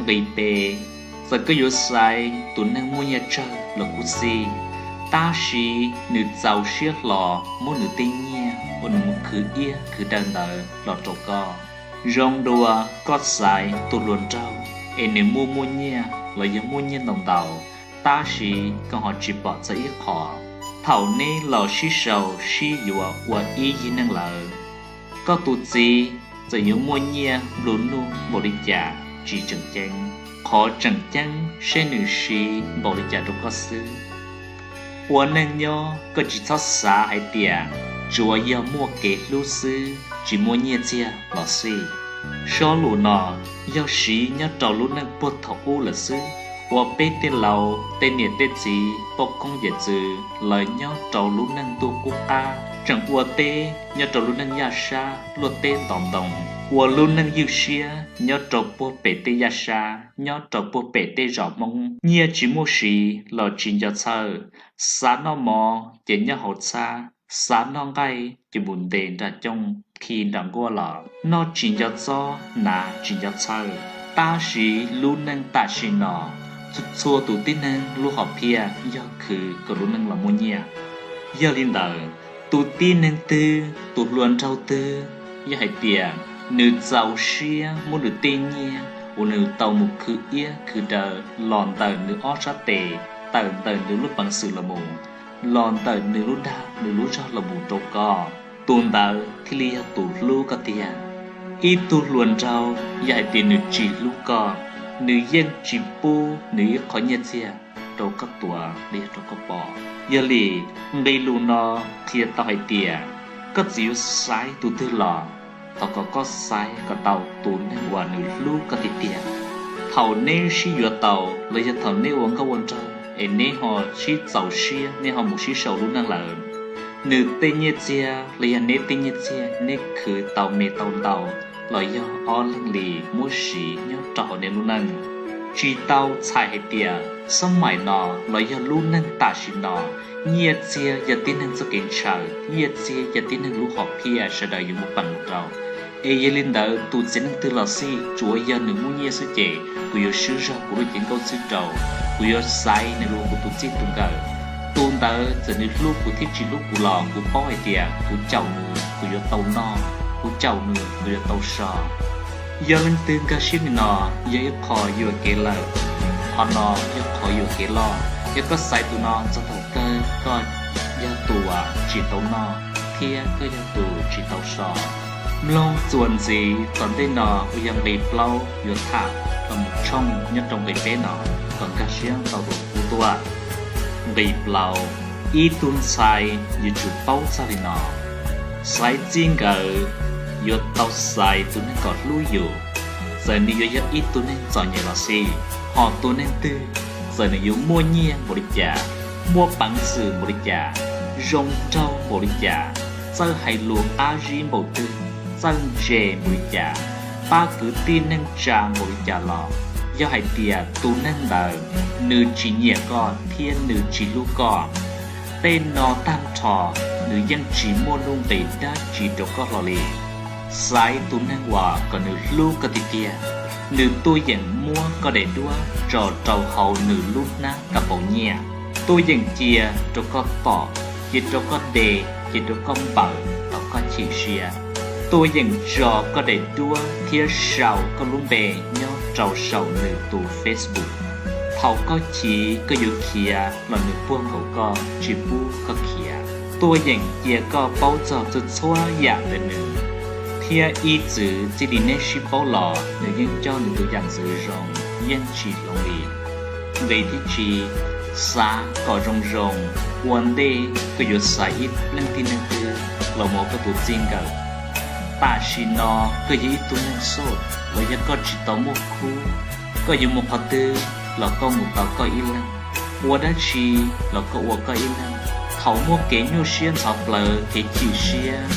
Nqe pe, txawm koj yuav xaiv tus neeg muaj nyiaj tsawg los kuj xij, tab sis nws txaus siab hlo muab nws tej nyiaj uas nws mus khwv iab khwv daw ntawd los rau koj. Zoo dua koj xaiv tus hluas nraug es nws muaj muaj nyiaj los yog muaj nyiaj ntau ntau, tab sis koj ho tsis pom txog ib qho. Thaum neb los sib sau sib yuav ua ib yig neeg lawm, koj tus txiv txawm yuav muaj nyiaj nplua nuj npaum li cas tsis tseem ceeb, qhov tseem ceeb seb nws siv npaum li cas rau koj xwb. Ua neej nyob koj tsis txhob xav hais tias tsuav yog muaj kev hlub xwb tsis muaj nyiaj txiag los xij. Sob lus no yog siv nyob rau lub neej puag thaum ub lawm xwb, uas peb tej laus tej niam tej txiv poj koob yawm txwv lawv nyob rau lub neej ntuj qub qab tseem ua teb nyob rau lub neej yaj sab luaj teb ntov ntoo, ua lub neej ywj siab nyob rau puag pem tej yaj sab nyob rau puag pem tej zos Hmoob. Nyiaj tsis muaj siv los tsis nco txhawj, xav noj mov ces nyob hauv txhab, xav noj nqaij ces mus ntes nram cooj khi nram nkuaj los noj tsis nco txob hnav tsis nco txhawj. Tab sis lub neej tam sim no, txhua tus tib neeg lub hom phiaj yog khwv kom lub neej los muaj nyiaj. Yog li ntawd, tus tib neeg twg tus hluas nraug twg yog hais tias nws txaus siab muab nws tej nyiaj uas nws tau mus khwv iab khwv daw los ntawm nws ob sab tes, tawm ntawm nws lub peev xwm los mus, los ntawm nws lub dag nws lub zog los mus rau koj, tus ntawd thiaj li yog tus hlub koj tiag. Ib tug hluas nraug yog hais tias nws tsis hlub koj, nws yeej tsis pub nws ib qho nyiaj txiag rau koj tuav los yog rau koj pom. Yog li, nqe lus no qhia tau hais tias koj txawm yuav xaiv tus twg los thov kom koj xaiv kom tau tus neeg uas nws hlub koj tiag tiag. Thaum neb sib yuav tau los yog thaum neb ua nkauj ua nraug es neb ho sib txaus siab neb ho mus sib sau lub neej lawm, nws tej nyiaj txiag los yog neb tej nyiaj txiag neb khwv tau me tau ntau los yog ob leeg li muab siv nyob rau hauv neb lub neej. Tsis tau txhais hais tias xab maim no los yog lub neej tam sim no, nyiaj txiag yog tib neeg txoj kev ntshaw, nyiaj txiag yog tib neeg lub hom phiaj sawv daws yuav muab peem rau. Es yog li ntawd tus txiv neej twg los xij tsuav yog nws muaj nyiaj xwb ces kuv yuav swb zog kuv lub cev nkauj xwb rau, kuv yuav xaiv nws los kuv tus txij tus nkawm. Tus ntawd txawm nws hlub kuv thiab tsis hlub kuv los kuv paub hais tias kuv caum nws kuv yuav tau noj, kuv caum nws kuv yuav tau so. Yog leej twg nkag siab li no, yog ib qho yuam kev lawm, qhov no yog qhov yuam kev loj. Yog koj xaiv tus no txog thaum kawg koj yog tus uas tsis tau noj thiab koj yog tus tsis tau so. Mloog txuas ntxiv tom ntej no uas yog nqe plaub yuav tham los mus tshooj nyob rau nqe peb no kom nkag siab tau tus hlub tuaj. Nqe plaub, ib tug ntxhais yuav tsum paub txog li no: xaiv txij nkawm yuav tau xaiv tus neeg kom hlub yus, txawm nws yuav yog ib tug neeg txom nyem los xij. Hos tus neeg twg, txawm nws yuav muaj nyiaj npaum li cas, muaj peev xwm npaum li cas, zoo nraug npaum li cas, txawj hais lus qab zib npaum twg, txawj ntse npaum li cas, pab kwv tij neej tsa npaum li cas los, yog hais tias tus neeg ntawd nws tsis nyiam koj thiab nws tsis hlub koj, tej no tag nrho nws yeej tsis muaj nuj nqis dab tsi rau koj hlo li. Xaiv tus neeg uas kom nws hlub koj tiag tiag, nws tuaj yeem muab koj daim duab tso rau hauv nws lub hnab ka paus nyiaj, tuaj yeem cia rau koj tom, cia rau koj de, cia rau koj npawm thaum koj chim siab, tuaj yeem tso koj daim duab thiab sau koj lub npe nyob rau saum nws tus Facebook. Thaum koj chim koj yuav khiav los nws puag nkaus koj tsis pub koj khiav, tuaj yeem cia koj paub txog txhua txhua yam ntawm nws, thiab ib txwm txij li neb sib paub los nws yeej coj nws tus yam ntxwv zoo, yeej tsis hloov li. Nqe thib tsib, xav kom zoo zoo ua ntej koj yuav xaiv ib leej tib neeg twg los mus ua koj tus txij nkawm. Tam sim no koj yog ib tug neeg soj los yog koj tsis tau muaj khub, koj yuav mus qhov twg los koj mus tau koj ib leeg, ua dab tsi los koj ua koj ib leeg. Thaum muaj kev nyuaj siab ntxhov plawv kev chim siab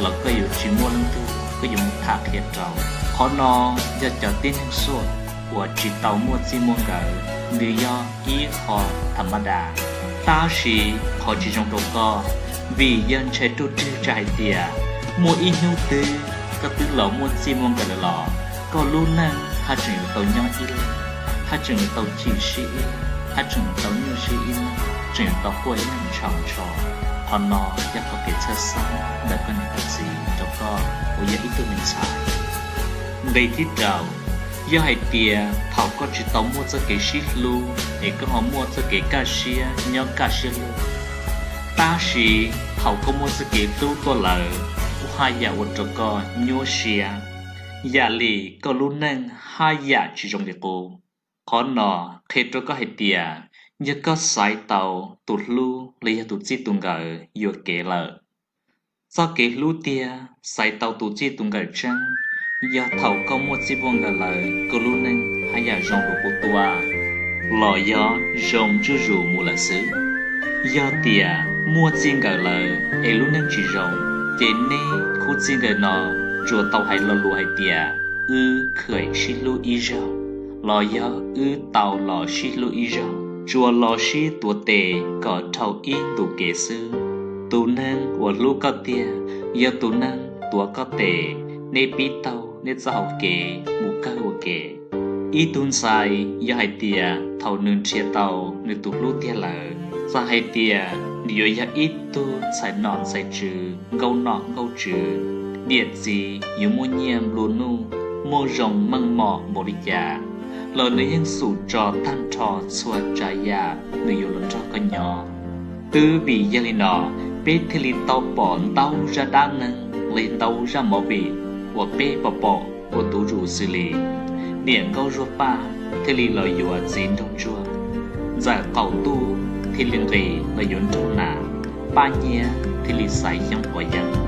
los koj yuav tsis muaj leej twg koj yuav mus tham qhia rau. Qhov no yog cov tib neeg soj uas tsis tau muaj txij muaj nkawm, nws yog ib qho tham ma das. Tab sis qhov tsis zoo rau koj, vim yog ntshai ruaj rwg tsam hais tias muaj ib hnub twg koj twb los muaj txij muaj nkawm lawm los koj lub neej haj tseem yuav tau nyob ib leeg, haj tseem yuav tau chim siab ib leeg, haj tseem yuav tau nyuaj siab ib leeg, tseem yuav tau quaj ib leeg tshau ntsho. Qhov no yog qhov kev txhawj xeeb ntawm koj niam koj txiv rau koj uas yog ib tug me ntxhais. Nqe thib rau, yog hais tias thaum koj tsis tau muaj txoj kev sib hlub es koj ho muaj txoj kev kaj siab nyob kaj siab lug, tab sis thaum koj muaj txoj kev hlub tuaj lawm, kuj haj yam ua rau koj nyuaj siab, yam li koj lub neej haj yam tsis zoo li qub. Qhov no qhia rau koj hais tias yog koj xaiv tau tus hlub los yog tus txij tus nkawm yuam kev lawm. Txoj kev hlub tiag xaiv tau tus txij tus nkawm tseeb, yog thaum koj muaj txij muaj nkawm lawm koj lub neej haj yam zoo dua qub tuaj, los yog zoo zuj zus mus lawm xwb. Yog tias muaj txij nkawm lawm es lub neej tsis zoo, ces neb khub txij nkawm no tsuas tau hais lo lus hais tias wb khwm sib hlub ib zaug, los yog wb tau los sib hlub ib zaug, tsuas los sib tuav tes kom dhau ib ntu kev xwb. Tus neeg uas hlub koj tiag yog tus neeg tuav koj tes, neb pib taug neb txoj hau kev mus kawg ua ke. Ib tug ntxhais yog hais tias thaum nws nrhiav tau nws tus hlub tiag lawm, txawm hais tias nws yuav yog ib tug ntxhais nom ntxhais tswv, nkauj nom nkauj tswv, niam txiv yuav muaj nyiaj nplua nuj, muaj zoo meej mom npaum li cas, los nws yeej xum tso tag nrho txhua tsav yam nws yuav los nrog koj nyob. Twb vim yog li no, peb thiaj li tau pom ntau zaj dab neeg los ntau zaj movie uas peb pom pom ua tuv zus xws li niam nkauj zuag paj thiaj li los yuav txiv nraug ntsuag, ntxawm qaum ntuj thiaj li nqis los yuav nraug nas, paj nyiab thiaj li xaiv xyoob pov yeeb.